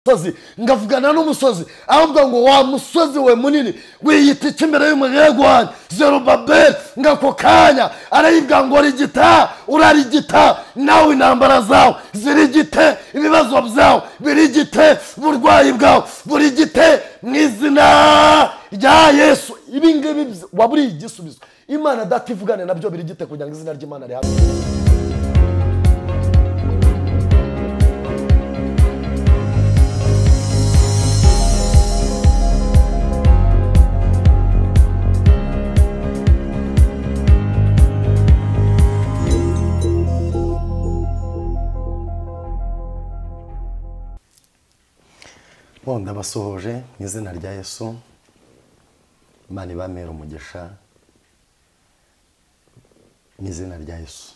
Musozi ngavugana n'umusozi ahubwo ngo wa musozi we munini wiyita iki imbere y'umugaragu wanjye Zerubabeli. Ngako kanya arayibwa ngo rigita urarigita, nawe intambara zawe zirigite, ibibazo byawe birigite, uburwayi bwawe burigite mu izina rya Yesu. Ibi ngibi waburiye igisubizo Imana data ivugane nabyo birigite kugira ngo izina ry'Imana rihabwe. Ndabasuhuje mu izina rya Yesu. Imana ibamere umugisha mu izina rya Yesu.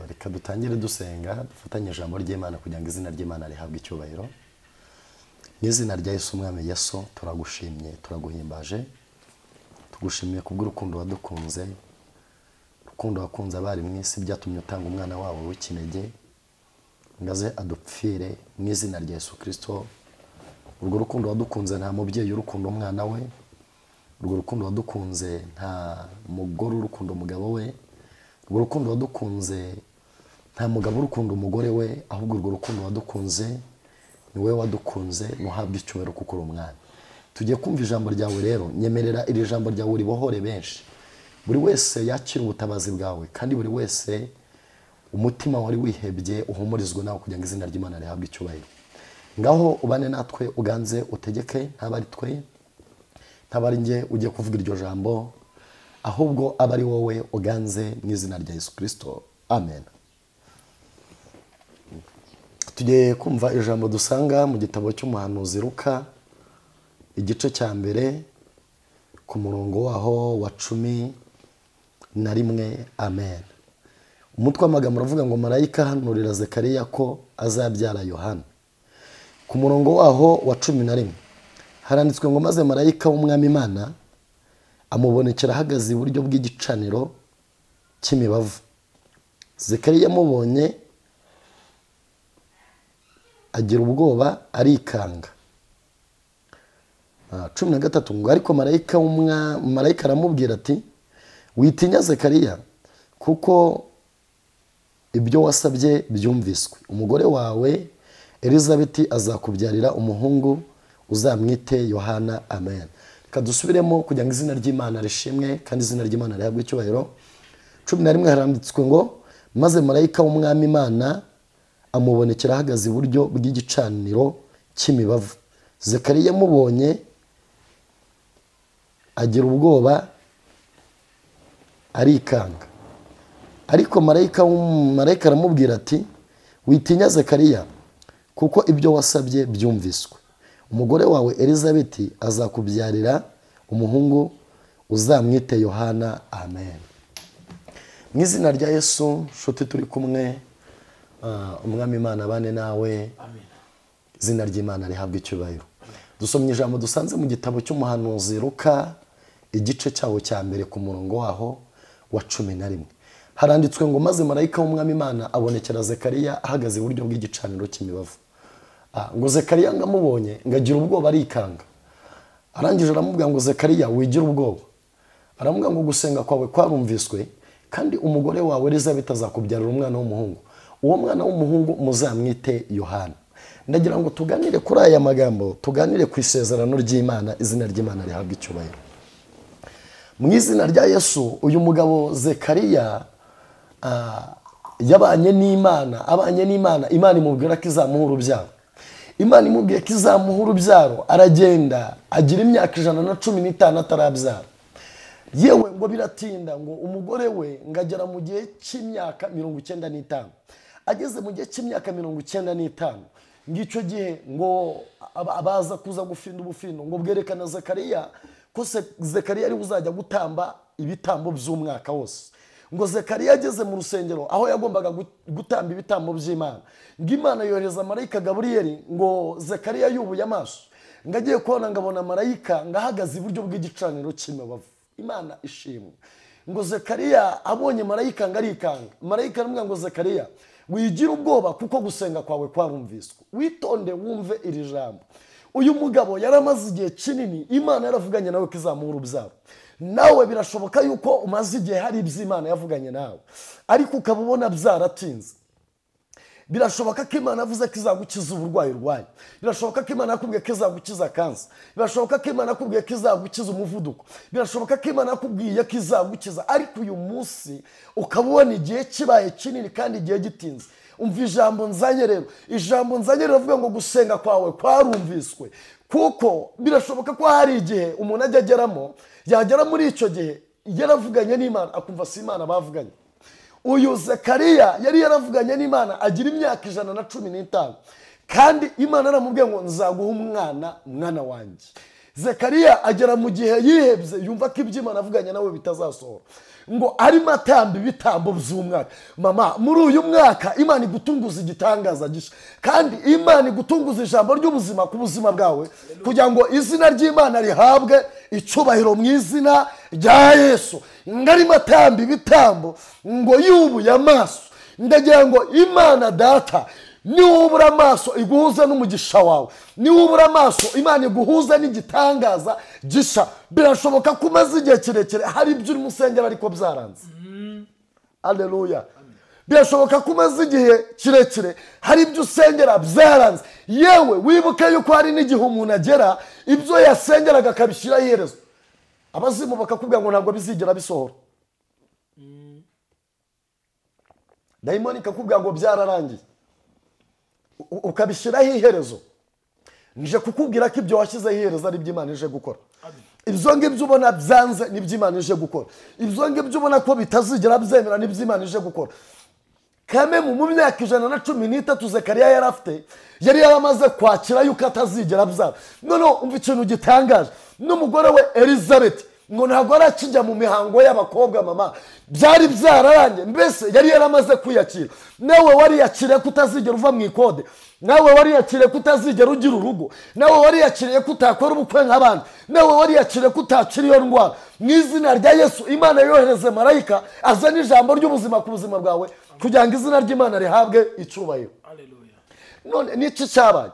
Reka dutangire dusenga dufatanye ijambo ry'Imana kugira ngo izina ry'Imana rihabwe icyubahiro. Mu izina rya Yesu Umwami Yesu, turagushimye, turaguhimbaje, tugushimiye kubw'urukundo wadukunze, urukundo wakunze abari mu isi byatumye utanga umwana wawe w'ikinege ngaze adupfire mu izina rya Yesu Kristo. Urwo rukundo wadukunze nta mubyeyi urukunda umwana we, urwo rukundo wadukunze nta mugore urukunda umugabo we, urwo rukundo wadukunze nta mugabo urukunda umugore we, ahubwo urwo rukundo wadukunze ni wowe wadukunze, muhabwe icyubahiro kuko uri umwana. Tugiye kumva ijambo ryawe rero, nyemerera iri jambo ryawe ribohore benshi, buri wese yakira ubutabazi bwawe, kandi buri wese umutima wari wihebye uhumurizwe nawe kugira ngo izina ry'Imana rihabwe icyubahiro. Ngaho ubane natwe, uganze, utegeke, ntaba ari twe, ntaba ari njye ugiye kuvuga iryo jambo, ahubwo aba ari wowe uganze mu izina rya Yesu Kristo. Amen. Tugiye kumva ijambo dusanga mu gitabo cy'umuhanuzi Luka, igice cya mbere ku murongo waho wa 11. Amen. Umutwe w'amagambo uravuga ngo marayika ahanurira Zekariya ko azabyara Yohana. Ku murongo waho wa 11 haranditswe ngo maze marayika w'Umwami Imana amubonekera ahagaze iburyo bw'igicaniro cy'imibavu. Zekariya amubonye agira ubwoba arikanga. 13 ngo ariko marayika aramubwira ati witinya Zekariya, kuko ibyo wasabye byumviswe, umugore wawe Elizabeti azakubyarira umuhungu uzamwite Yohana. Amen. Reka dusubiremo kugira ngo izina ry'Imana rishimwe kandi izina ry'Imana rihabwe icyubahiro. 11 haranditswe ngo maze marayika w'Umwami Imana amubonekera ahagaze iburyo bw'igicaniro cy'imibavu. Zekariya amubonye agira ubwoba arikanga. Ariko marayika aramubwira ati witinya Zekariya, kuko ibyo wasabye byumviswe, umugore wawe Elizabeti azakubyarira umuhungu uzamwite Yohana. Amen. Mu izina rya Yesu, nshuti turi kumwe, Umwami Imana abane nawe. Amen. Izina ry'Imana rihabwe icyubahiro. Dusomye ijambo dusanze mu gitabo cy'umuhanuzi Luka, igice cyawo cya mbere ku murongo waho wa 11. Haranditswe ngo maze marayika w'Umwami Imana abonekera Zekariya ahagaze iburyo bw'igicaniro cy'imibavu. Ngo Zekariya ngamubonye ngagira ubwoba arikanga. Arangije aramubwira ngo Zekariya wigira ubwoba. Aramubwira ngo gusenga kwawe kwarumviswe, kandi umugore wawe Elizabeti azakubyarira umwana w'umuhungu. Uwo mwana w'umuhungu muzamwite Yohana. Ndagira ngo tuganire kuri aya magambo, tuganire ku isezerano ry'Imana, izina ry'Imana rihabwe icyubahiro. Mu izina rya Yesu, uyu mugabo Zekariya yabanye n'Imana, abanye n'Imana, Imana imubwira ko izamuha urubyaro. Imana imubwiye ko izamuha urubyaro, aragenda agira imyaka 115 atarabyara. Yewe ngo biratinda, ngo umugore we ngagera mu gihe cy'imyaka 95. Ageze mu gihe cy'imyaka 95, ngicyo gihe ngo abaza kuza gufinda ubufindo ngo bwerekana Zekariya ko Zekariya ari uzajya gutamba ibitambo by'umwaka wose. Ngo Zekariya ageze mu rusengero aho yagombaga gutamba ibitambo by'Imana, ngo Imana yohereza marayika Gaburiyeli ngo Zekariya yubuye amaso, ngo agiye kubona ngabona marayika ngahagaze iburyo bw'igicaniro cy'imibavu. Imana ishimwe. Ngo Zekariya abonye marayika ngarikanga. Marayika aramubwira ngo Zekariya Wigira ubwoba kuko gusenga kwawe kwarumviswe. Witonde wumve iri jambo. Uyu mugabo yaramaze igihe kinini Imana yaravuganye nawe ko izamuha urubyaro. Nawe birashoboka yuko umaze igihe hari iby'Imana yavuganye nawe, ariko ukaba ubona byaratinze. Birashoboka ko Imana yavuze ko izagukiza uburwayi urwaye. Birashoboka ko Imana yakubwiye ko izagukiza kansa. Birashoboka ko Imana yakubwiye ko izagukiza umuvuduko. Birashoboka ko Imana yakubwiye ko izagukiza, ariko uyu munsi ukaba ubona igihe kibaye kinini kandi igihe gitinze. Umva ijambo nzanye rero. Ijambo nzanye riravuga ngo gusenga kwawe kwarumviswe. Kuko birashoboka ko hari igihe umuntu ajya ageramo, yagera muri icyo gihe yaravuganye n'Imana akumva si Imana bavuganye. Uyu Zekariya yari yaravuganye n'Imana agira imyaka 115, kandi Imana aramubwiye ngo nzaguha umwana, mwana wanjye. Zekariya agera mu gihe yihebye yumva ko ibyo Imana avuganye nawe bitazasohora, ngo arimo atamba ibitambo by'umwaka. Mama, muri uyu mwaka Imana igutunguza igitangaza gishya, kandi Imana igutunguza ijambo ry'ubuzima ku buzima bwawe, kugira ngo izina ry'Imana rihabwe icyubahiro mu izina rya Yesu. Ngarimo atamba ibitambo ngo yubuye amaso. Ndagira ngo Imana data, niwubura amaso iguhuza n'umugisha wawe, niwubura amaso Imana iguhuza n'igitangaza gisha. Birashoboka ko umaze igihe kirekire hari ibyo urimo usengera ariko byaranze. Haleluya. Birashoboka ko umaze igihe kirekire hari ibyo usengera byaranze. Yewe wibuke yuko hari n'igihe umuntu agera ibyo yasengeraga akabishyira iherezo, abazimu bakakubwira ngo ntabwo bizigera bisohora. Dayimoni ikakubwira ngo byararangiye, ukabishyiraho iherezo. Nje kukubwira ko ibyo washyizeho iherezo ari ibyo Imana ije gukora. Ibyo ngibyo ubona byanze nibyo Imana ije gukora. Ibyo ngibyo ubona ko bitazigera byemera nibyo Imana ije gukora. Kame mu myaka 113 Zekariya yari afite, yari yaramaze kwakira yuko atazigera abyara. None umva ikintu gitangaje, n'umugore we Elizabeth ngo ntabwo arakijya mu mihango y'abakobwa. Mama, byari byararangiye, mbese yari yaramaze kwiyakira. Nawe wariyakiriye ko utazigera uva mu ikode, nawe wariyakiriye ko utazigera ugira urugo, nawe wariyakiriye ko utakora ubukwe nk'abandi, nawe wariyakiriye ko utakira iyo ndwara. Mu izina rya Yesu Imana yohereze marayika azane ijambo ry'ubuzima ku buzima bwawe, kugira ngo izina ry'Imana rihabwe icyubahiro. None n'iki cyabaye?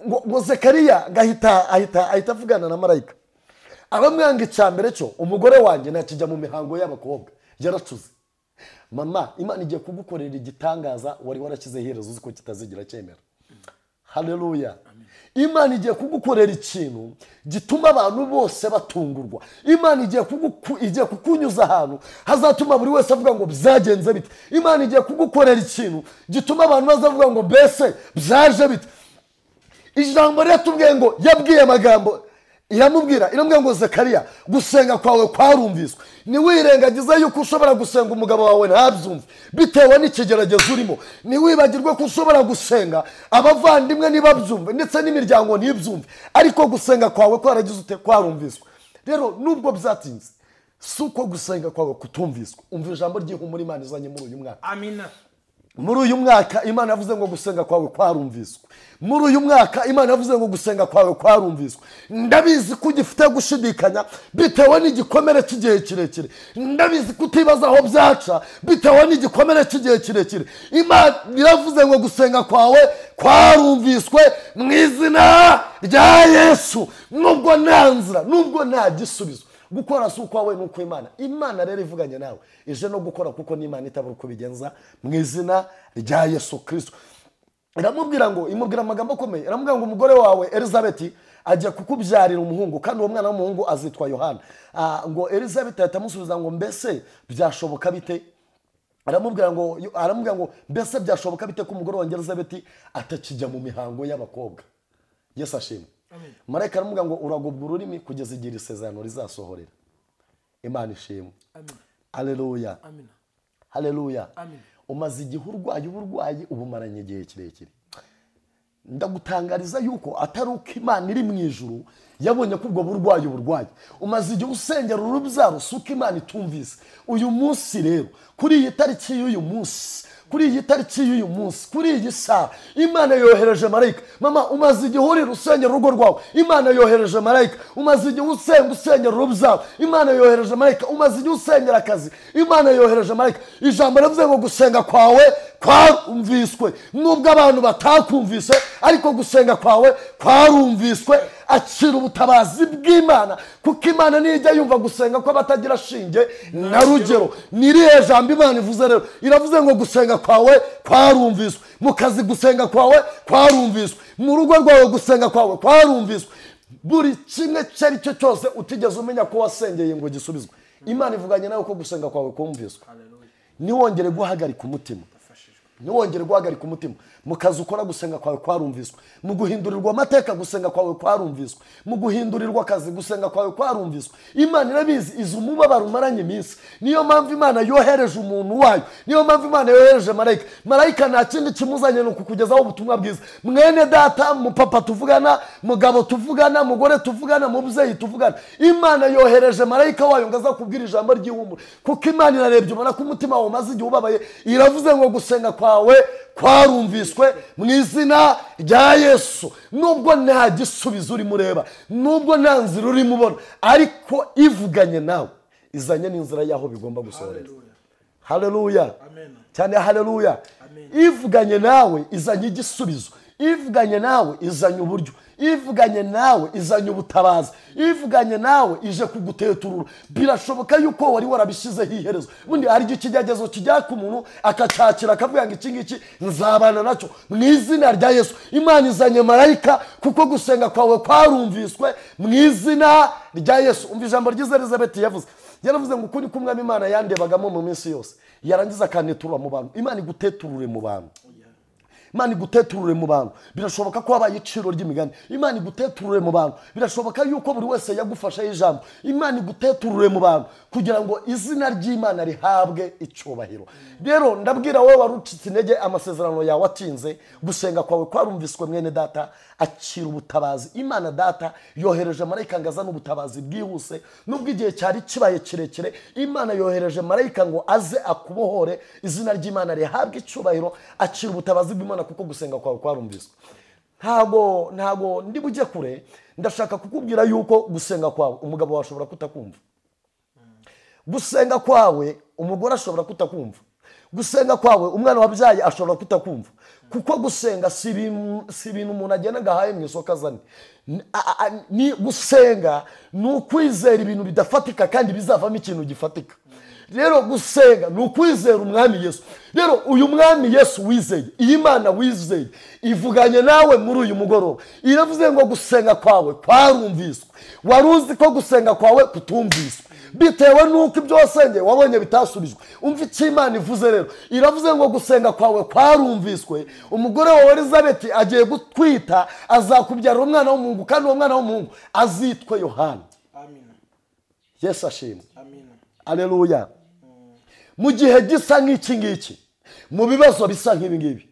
Ngo Zekariya ahita avugana na marayika, aramwanga. Icya mbere cyo, umugore wanjye ntakijya mu mihango y'abakobwa, yaracuze. Mama, Imana igiye kugukorera igitangaza wari warashyizeho iherezo uzi ko kitazigira cyemera. Haleluya. Imana igiye kugukorera ikintu gituma abantu bose batungurwa. Imana igiye kukunyuza ahantu hazatuma buri wese avuga ngo byagenze bite. Imana igiye kugukorera ikintu gituma abantu bazavuga ngo mbese byaje bite. Ijambo riratubwiye ngo yabwiye amagambo, iramubwira ngo Zekariya, gusenga kwawe kwarumviswe. Niwirengagiza yuko ushobora gusenga umugabo wawe ntabyumve bitewe n'ikigeragezo urimo. Niwibagirwe ko ushobora gusenga abavandimwe ntibabyumve ndetse n'imiryango ntibyumve, ariko gusenga kwawe kwaragize ute? Kwarumviswe. Rero nubwo byatinze, si uko gusenga kwawe kutumviswe. Umva ijambo ry'ihumure Imana izanye muri uyu mwaka. Amina. Muri uyu mwaka Imana yavuze ngo gusenga kwawe kwarumviswe. Muri uyu mwaka Imana yavuze ngo gusenga kwawe kwarumviswe. Ndabizi ko ugifite gushidikanya bitewe n'igikomere cy'igihe kirekire. Ndabizi ko utibaza aho byaca bitewe n'igikomere cy'igihe kirekire. Imana iravuze ngo gusenga kwawe kwarumviswe mu izina rya Yesu. Nubwo nta nzira, nubwo nta gisubizo, gukora si ukwawe ni uko Imana. Imana rero ivuganye nawe ije no gukora, kuko n'Imana itabura uko bigenza mu izina rya Yesu Kristo. Iramubwira ngo, imubwira amagambo akomeye, iramubwira ngo umugore wawe Elizabeth ajya kukubyarira umuhungu, kandi uwo mwana w'umuhungu azitwa Yohana. Ngo Elizabeth ahita amusubiza ngo mbese byashoboka bite? Aramubwira ngo mbese byashoboka bite ko umugore wanjye Elizabeth atakijya mu mihango y'abakobwa? Yesu ashimwe. Marayika aramubwira ngo uragobwa ururimi kugeza igihe isezerano rizasohorera. Imana ishimwe. Haleluya. Haleluya. Umaze igihe urwaye uburwayi ubumaranye igihe kirekire. Ndagutangariza yuko atari uko Imana iri mu ijuru yabonye ko ubwo burwayi uburwayi. Umaze igihe usengera urubyaro, si uko Imana itumvise. Uyu munsi rero, kuri iyi tariki y'uyu munsi, Kuri iyi tariki y'uyu munsi, kuri iyi saha, Imana yohereje marayika. Mama, umaze igihe urira usengera urugo rwawe, Imana yohereje marayika. Umaze igihe usenga usengera urubyaro, Imana yohereje marayika. Umaze igihe usengera akazi, Imana yohereje marayika. Ijambo rivuze ngo gusenga kwawe kwarumviswe. Nubwo abantu batakumvise, ariko gusenga kwawe kwarumviswe. Akira ubutabazi bw'Imana, kuko Imana nijya yumva gusenga kw'abatagira shinge na rugero. Niriye jambo Imana ivuze rero, iravuze ngo gusenga kwawe kwarumviswe. Mu kazi gusenga kwawe kwarumviswe, mu rugo rwawe gusenga kwawe kwarumviswe. Buri kimwe cyari cyo cyose utigeze umenya ko wasengeye ngo gisubizwe, Imana ivuganye nawe ko gusenga kwawe kumviswe. Niwongere guhagarika umutima, niwongere guhagarika umutima. Mu kazi ukora gusenga kwawe kwarumviswe, mu guhindurirwa amateka gusenga kwawe kwarumviswe, mu guhindurirwa akazi gusenga kwawe kwarumviswe. Imana irabizi izi umubabaro umaranye iminsi. Niyo mpamvu Imana yohereje umuntu wayo, niyo mpamvu Imana yohereje marayika. Marayika nta kindi kimuzanye ni ukukugezaho ubutumwa bwiza. Mwene data, mupapa tuvugana, mugabo tuvugana, mugore tuvugana, mubyeyi tuvugana, Imana yohereje marayika wayo ngo aza kubwira ijambo ry'ihumure. Kuko Imana irarebye ubona ko umutima wawe umaze igihe ubabaye, iravuze ngo gusenga kwawe kwarumviswe mu izina rya Yesu. Nubwo nta gisubizo urimo ureba, nubwo nta nzira urimo ubona, ariko ivuganye nawe izanye n'inzira y'aho bigomba gusohorera. Haleluya cyane, haleluya. Ivuganye nawe izanye igisubizo, ivuganye nawe izanye uburyo, ivuganye nawe izanye ubutabazi, ivuganye nawe ije kuguteturura. Birashoboka yuko wari warabishyizeho iherezo. Bundi hari ikigeragezo kijya ku muntu akacyakira akavuga ngo iki ngiki nzabana nacyo mu izina rya Yesu. Imana izanye marayika kuko gusenga kwawe kwarumviswe mu izina rya Yesu. Umva ijambo ryiza Elizabeth yavuze. Yaravuze ngo ukuri kumwami Imana yandebagamo mu minsi yose, yarangiza akaneturura mu bantu. Imana iguteturure mu bantu, Imana iguteturure mu bantu. Birashoboka ko habaye iciro ry'imigani, Imana iguteturure mu bantu. Birashoboka yuko buri wese yagufasha ijambo, Imana iguteturure mu bantu kugira ngo izina ry'Imana rihabwe icyubahiro. Rero ndabwira wowe warucitse intege, amasezerano yawe atinze, gusenga kwawe kwarumviswe. Mwene data, akira ubutabazi. Imana data yohereje marayika ngo azane ubutabazi bwihuse. Nubwo igihe cyari kibaye kirekire, Imana yohereje marayika ngo aze akubohore. Izina ry'Imana rihabwe icyubahiro. Akira ubutabazi bw'Imana kuko gusenga kwawe kwarumviswe. Ntago ndi bujye kure, ndashaka kukubwira yuko gusenga kwawe umugabo wawe ashobora kutakumva, gusenga kwawe umugore ashobora kutakumva, gusenga kwawe umwana wabyaye ashobora kutakumva. Kuko gusenga si ibintu umuntu agenda agahaye mu isoko azane. Ni gusenga ni ukwizera ibintu bidafatika kandi bizavamo ikintu gifatika. Rero gusenga ni ukwizera umwami Yesu. Rero uyu mwami Yesu wizeye, iyi Mana wizeye ivuganye nawe muri uyu mugoroba, iravuze ngo gusenga kwawe kwarumviswe. Wari uzi ko gusenga kwawe kutumviswe bitewe nuko ibyo wasengeye wabonye bitasubijwe. Umva icyo Imana ivuze rero, iravuze ngo gusenga kwawe kwarumviswe. Umugore wawe Elizabeth agiye gutwita, azakubyara umwana w'umuhungu, kandi uwo mwana w'umuhungu azitwe Yohana. Amina. Yesu ashimwe. Amina. Aleluya. Mu gihe gisa nk'iki ngiki, mu bibazo bisa nk'ibi ngibi,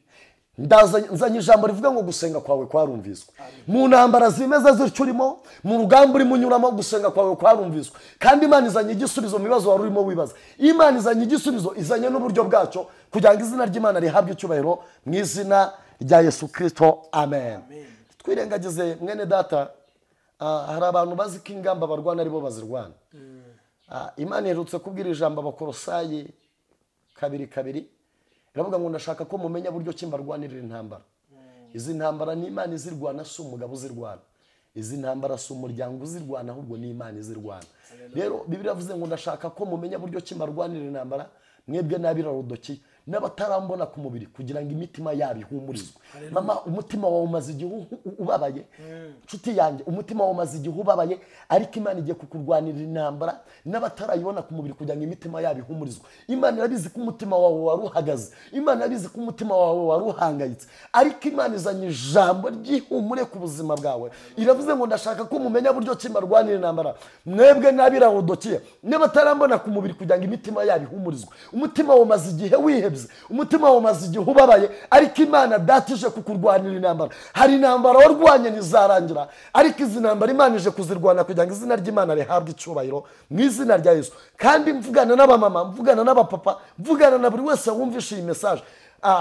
nzanye ijambo rivuga ngo gusenga kwawe kwarumviswe. Mu ntambara zimeze zityo urimo, mu rugamba urimo unyuramo, gusenga kwawe kwarumviswe. Kandi Imana izanye igisubizo mu bibazo wari urimo wibaza. Imana izanye igisubizo, izanye n'uburyo bwacyo kugira ngo izina ry'Imana rihabwe icyubahiro mu izina rya Yesu Kristo. Amen. Twirengagize mwene data, hari abantu bazi ko ingamba barwana aribo bazirwana. Imana iherutse kubwira ijambo Abakolosayi 2:2, iravuga ngo ndashaka ko mumenya buryo ki mbarwanirira intambara. Izi ntambara ni Imana izirwana, si umugabo uzirwana. Izi ntambara si umuryango uzirwana, ahubwo ni Imana izirwana. Rero Bibiliya yavuze ngo ndashaka ko mumenya buryo ki mbarwanirira intambara, mwebwe n'abirarodoki n'abatarambona ku mubiri, kugira ngo imitima yabo ihumurizwe. Mama, umutima wawe umaze igihe ubabaye, nshuti yanjye, umutima wawe umaze igihe ubabaye, ariko Imana igiye kukurwanirira intambara n'abatarayibona ku mubiri kugira ngo imitima yabo ihumurizwe. Imana irabizi ko umutima wawe waruhagaze, Imana irabizi ko umutima wawe waruhangayitse, ariko Imana izanye ijambo ry'ihumure ku buzima bwawe. Iravuze ngo ndashaka ko mumenya buryo ki mbarwanirira intambara, mwebwe n'abirarodokiya n'abatarambona ku mubiri, kugira ngo imitima yabo ihumurizwe. Umutima wawe umaze igihe wihebye, umutima wawe umaze igihe ubabaye, ariko Imana data ije kukurwanira intambara. Hari intambara warwanye ntizarangira, ariko izi ntambara Imana ije kuzirwana kugira ngo izina ry'Imana rihabwe icyubahiro mu izina rya Yesu. Kandi mvugana n'abamama, mvugana n'abapapa, mvugana na buri wese wumvishe iyi message.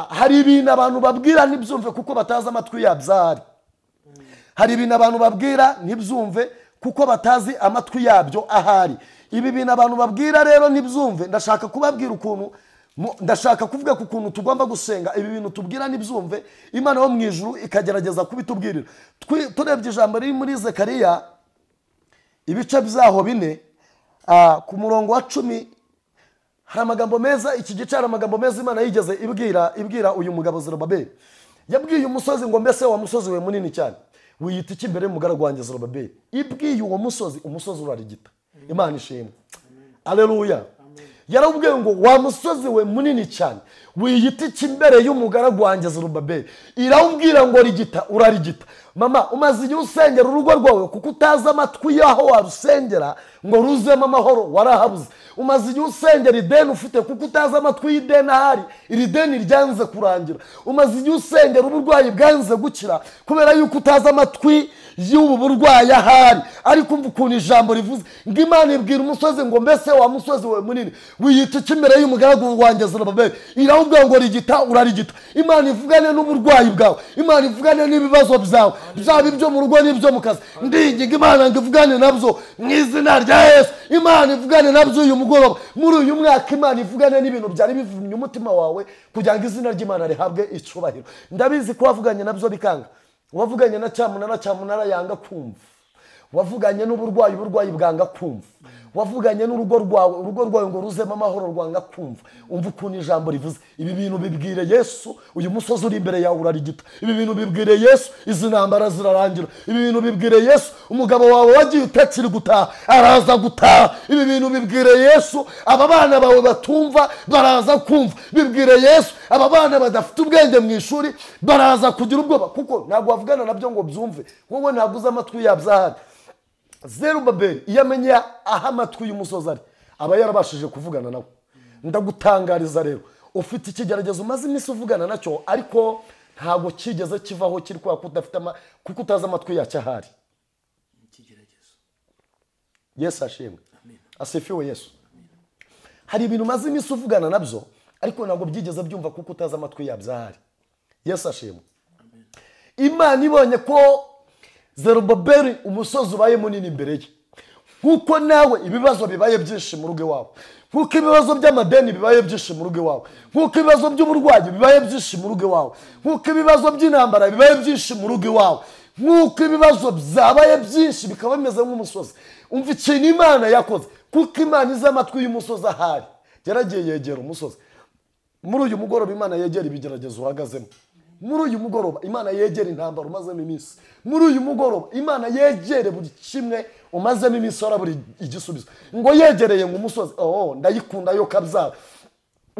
Hari ibintu abantu babwira ntibyumve kuko batazi amatwi yabyo. Hari ibintu abantu babwira ntibyumve kuko batazi amatwi yabyo ahari. Ibi bintu abantu babwira rero ntibyumve, ndashaka kubabwira ukuntu, ndashaka kuvuga ku kuntu tugomba gusenga ibi bintu tubwira ntibyumve, Imana yo mu ijuru ikagerageza kubitubwirira. Turebye ijambo riri muri Zekariya ibice byaho 4 ku murongo wa 10, hari amagambo meza. Iki gice hari amagambo meza Imana yigeze ibwira uyu mugabo Zerubabeli. Yabwiye umusozi ngo mbese wa musozi we munini cyane wiyita iki imbere y'umugaragu wanjye Zerubabeli. Ibwiye uwo musozi, umusozi urarigita. Imana ishimwe. Haleluya. Yarabwiye ngo wa musozi we munini cyane wiyita iki imbere y'umugaragu wanjye Zerubabeli. Irawubwira ngo rigita, urarigita. Mama, umaze igihe usengera urugo rwawe kuko utazi amatwi y'aho warusengera ngo ruzemo amahoro, warahabuze. Umaze igihe usengera ideni ufite kuko utazi amatwi y'ideni ahari, iri deni ryanze kurangira. Umaze igihe usengera uburwayi bwanze gukira kubera yuko utazi amatwi y'ubu burwayi ahari. Ariko umva ukuntu ijambo rivuze ngo Imana ibwira umusozi ngo mbese wa musozi we munini wiyita iki imbere y'umugaragu wanjye Zerubabeli. Irawubwira ngo rigita, urarigita. Imana ivugane n'uburwayi bwawe, Imana ivugane n'ibibazo byawe, byaba ibyo mu rugo n'ibyo mu kazi. Ndinginga Imana ngo ivugane nabyo mu izina rya Yesu. Imana ivugane nabyo uyu mugoroba, muri uyu mwaka. Imana ivugane n'ibintu byari bivumye umutima wawe kugira ngo izina ry'Imana rihabwe icyubahiro. Ndabizi ko wavuganye nabyo bikanga, wavuganye na cyamunara, cyamunara yanga kumva, wavuganye n'uburwayi, uburwayi bwanga kumva, wavuganye n'urugo rwawe, urugo rwawe ngo ruzemo amahoro rwanga kumva. Umva ukuntu ijambo rivuze. Ibi bintu bibwire Yesu, uyu musozi uri imbere yawe urarigita. Ibi bintu bibwire Yesu, izi ntambara zirarangira. Ibi bintu bibwire Yesu, umugabo wawe wagiye utakiri gutaha araza gutaha. Ibi bintu bibwire Yesu, aba bana bawe batumva baraza kumva. Bibwire Yesu, aba bana badafite ubwenge mu ishuri baraza kugira ubwoba, kuko ntabwo wavugana nabyo ngo byumve. Wowe ntabwo uzi amatwi yabyo ahari. Zerubabeli iyo amenya aho amatwi y'umusozi ari aba yarabashije kuvugana nawe. Ndagutangariza rero, ufite ikigeragezo umaze iminsi uvugana nacyo ariko ntabwo kigeze kivaho, kiri kubera ko udafite kuko utazi amatwi yacyo ahari. Yesu ashimwe. Asifiwe Yesu. Hari ibintu umaze iminsi uvugana nabyo ariko ntabwo byigeze byumva kuko utazi amatwi yabyo ahari. Yesu ashimwe. Imana ibonye ko Zerubabeli umusozi ubaye munini imbere ye, nkuko nawe ibibazo bibaye byinshi mu rugo iwawe, nkuko ibibazo by'amadeni bibaye byinshi mu rugo iwawe, nkuko ibibazo by'uburwayi bibaye byinshi mu rugo iwawe, nkuko ibibazo by'intambara bibaye byinshi mu rugo iwawe, nkuko ibibazo byabaye byinshi bikaba bimeze nk'umusozi. Umva ikintu Imana yakoze, kuko Imana izi amatwi y'umusozi ahari. Yaragiye yegera umusozi. Muri uyu mugoroba Imana yegera ibigeragezo uhagazemo. Muri uyu mugoroba Imana yegera intambara umazemo iminsi. Muri uyu mugoroba Imana yegere buri kimwe umazemo iminsi ora buri igisubizo. Ngo yegereye ngo umusozi, oh ndayikunda yo kabyara.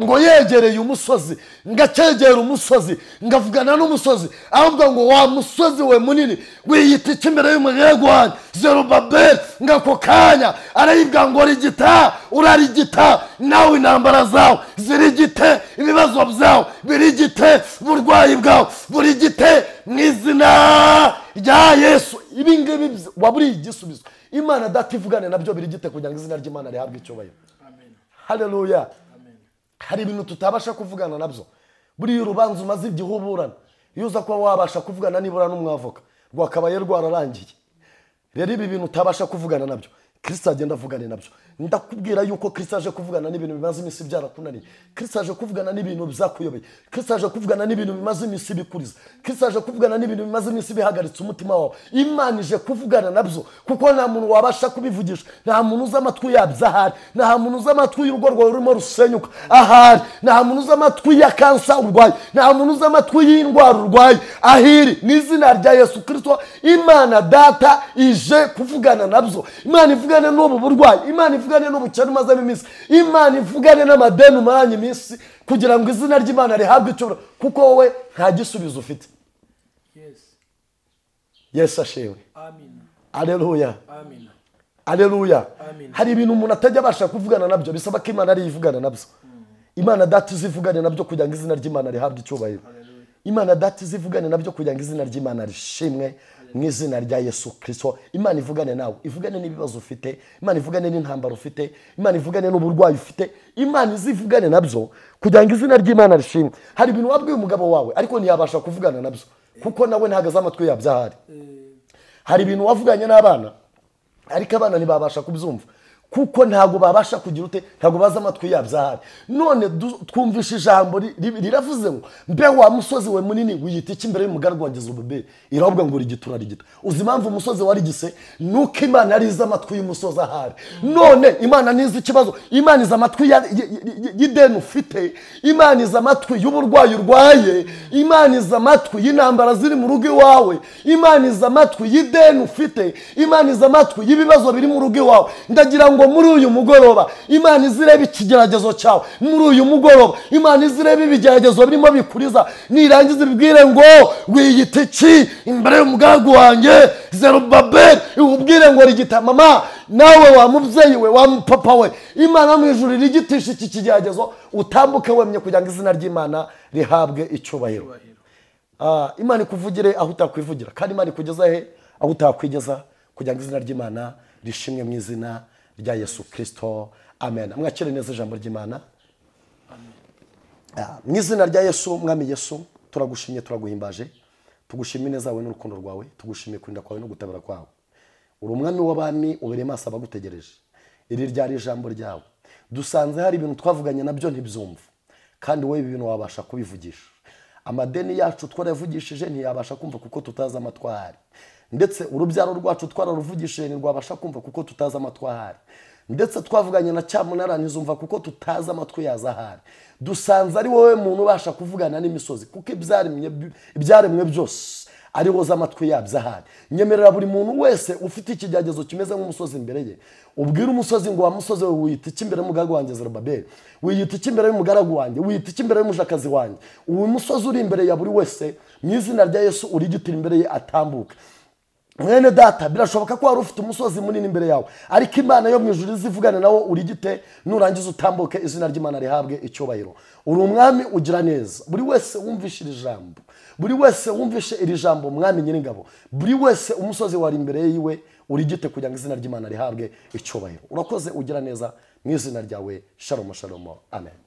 Ngo yegereye umusozi, ngacegera umusozi, ngavugana n'umusozi, ahubwo ngo wa musozi we munini wiyita iki imbere y'umugaragu wanjye Zerubabeli. Ngako kanya arayibwa ngo rigita, urarigita. Nawe intambara zawe zirigite, ibibazo byawe birigite, uburwayi bwawe burigite mu izina rya Yesu. Ibi ngibi waburiye igisubizo. Imana data ivugane nabyo birigite kugira ngo izina ry'Imana rihabwe icyubahiro. Amen. Haleluya. Hari ibintu tutabasha kuvugana nabyo. Buriya urubanza umaze igihe uburana, iyo uza kuba wabasha kuvugana nibura n'umwavoka rwakabaye rwararangiye. Rero ibi bintu utabasha kuvugana nabyo, Kristo agenda avugane nabyo. Ndakubwira yuko Kristo aje kuvugana n'ibintu bimaze iminsi byarakunaniye. Kristo aje kuvugana n'ibintu byakuyobeye. Kristo aje kuvugana n'ibintu bimaze iminsi bikuriza. Kristo aje kuvugana n'ibintu bimaze iminsi bihagaritse umutima wawe. Imana ije kuvugana nabyo kuko nta muntu wabasha kubivugisha. Nta muntu uzi amatwi yabyo ahari. Nta muntu uzi amatwi y'urugo rwawe rurimo rusenyuka ahari. Nta muntu uzi amatwi ya kansa urwaye. Nta muntu uzi amatwi y'indwara urwaye ahiri. Ni izina rya Yesu Kristo Imana data ije kuvugana nabyo. Imana ivugane n'ubu burwayi. Imana ivugane n'ubukene umazemo iminsi. Imana ivugane n'amadeni umaranye iminsi kugira ngo izina ry'Imana rihabwe icyubahiro, kuko wowe nta gisubizo ufite. Yes. Yesu ashimwe. Amen. Haleluya. Amen. Haleluya. Amen. Hari ibintu umuntu atajya abasha kuvugana nabyo, bisaba ko Imana ari ivugana nabyo. Imana data izivugane nabyo kugira ngo izina ry'Imana rihabwe icyubahiro. Imana data izivugane nabyo kugira ngo izina ry'Imana rishimwe mu izina rya Yesu Kristo. Imana ivugane nawe, ivugane n'ibibazo ufite, Imana ivugane n'intambara ufite, Imana ivugane n'uburwayi ufite, Imana izivugane nabyo kugira ngo izina ry'Imana rishimwe. Hari ibintu wabwiye umugabo wawe ariko ntiyabasha kuvugana nabyo kuko nawe ntagaze amatwi yabyo ahari. Hari ibintu wavuganye n'abana ariko abana ntibabasha kubyumva kuko ntago babasha kugira ute, ntago baza amatwi yabyo ahari. None twumvishe ijambo riravuze ngo mbe wa musozi we munini wiyita iki imbere y'umugaragu wanjye Zerubabeli, iravuga ngo rigitura rigita. Uzi impamvu umusozi warigise? Nuko Imana yarize amatwi y'umusozi ahari. None Imana nizi ikibazo, Imana izi amatwi y'ideni ufite, Imana izi amatwi y'uburwayi urwaye, Imana izi amatwi y'intambara ziri mu rugo iwawe, Imana izi amatwi y'ideni ufite, Imana izi amatwi y'ibibazo biri mu rugo iwawe. Ndagira ngo muri uyu mugoroba Imana izirebe ikigeragezo cyawe, muri uyu mugoroba Imana izirebe ibigeragezo birimo bikuriza, nirangiza ibwire ngo wiyita iki imbere y'umugaragu wanjye Zerubabeli, ubwire ngo rigita. Mama nawe wa mubyeyi we, wa papa we, Imana mu ijuru irigitisha iki kigeragezo, utambuke wemye kugira ngo izina ry'Imana rihabwe icyubahiro. Imana ikuvugire aho utakwivugira, kandi Imana ikugeza he aho utakwigeza, kugira ngo izina ry'Imana rishimwe mu izina rya Yesu Kristo. Amen. Mwakire neza ijambo ry'Imana. Amen. Mu izina rya Yesu, Mwami Yesu, turagushimye, turaguhimbaje, tugushimye neza wawe n'urukundo rwawe, tugushimye kurinda kwawe no gutabara kwawe. Uri umwami w'abami, ubereye maso abagutegereje. Iri ryari ijambo ryawe. Dusanze hari ibintu twavuganye nabyo ntibyumva, kandi wowe ibi bintu wabasha kubivugisha. Amadeni yacu twarayavugishije ntiyabasha kumva kuko tutazi amatwari. Ndetse urubyaro rwacu twararuvugishije ntirwabasha kumva kuko tutazi amatwi ahari. Ndetse twavuganye na cyamunara ntizumva kuko tutazi amatwi yaza ahari. Dusanze ari wowe muntu ubasha kuvugana n'imisozi kuko ibyaremwe byose ariho z'amatwi yabyo ahari. Nyemerera buri muntu wese ufite ikigeragezo kimeze nk'umusozi imbere ye, ubwire umusozi ngo wa musozi we wiyita iki imbere y'umugaragu wanjye Zerubabeli, wiyita iki imbere y'umugaragu wanjye, wiyita iki imbere y'umujakazi wanjye. Uyu musozi uri imbere ya buri wese mu izina rya Yesu urigitira imbere ye atambuka. Mwene data, birashoboka ko wari ufite umusozi munini imbere yawe, ariko Imana yo mu ijuru izivugane nawo urigite, nurangiza utambuke, izina ry'Imana rihabwe icyubahiro. Uri umwami ugira neza. Buri wese wumvishe iri jambo, buri wese wumvishe iri jambo, Mwami Nyiringabo, buri wese umusozi wari imbere yiwe urigite kugira ngo izina ry'Imana rihabwe icyubahiro. Urakoze, ugira neza, mu izina ryawe. Shalom, shalom. Amen.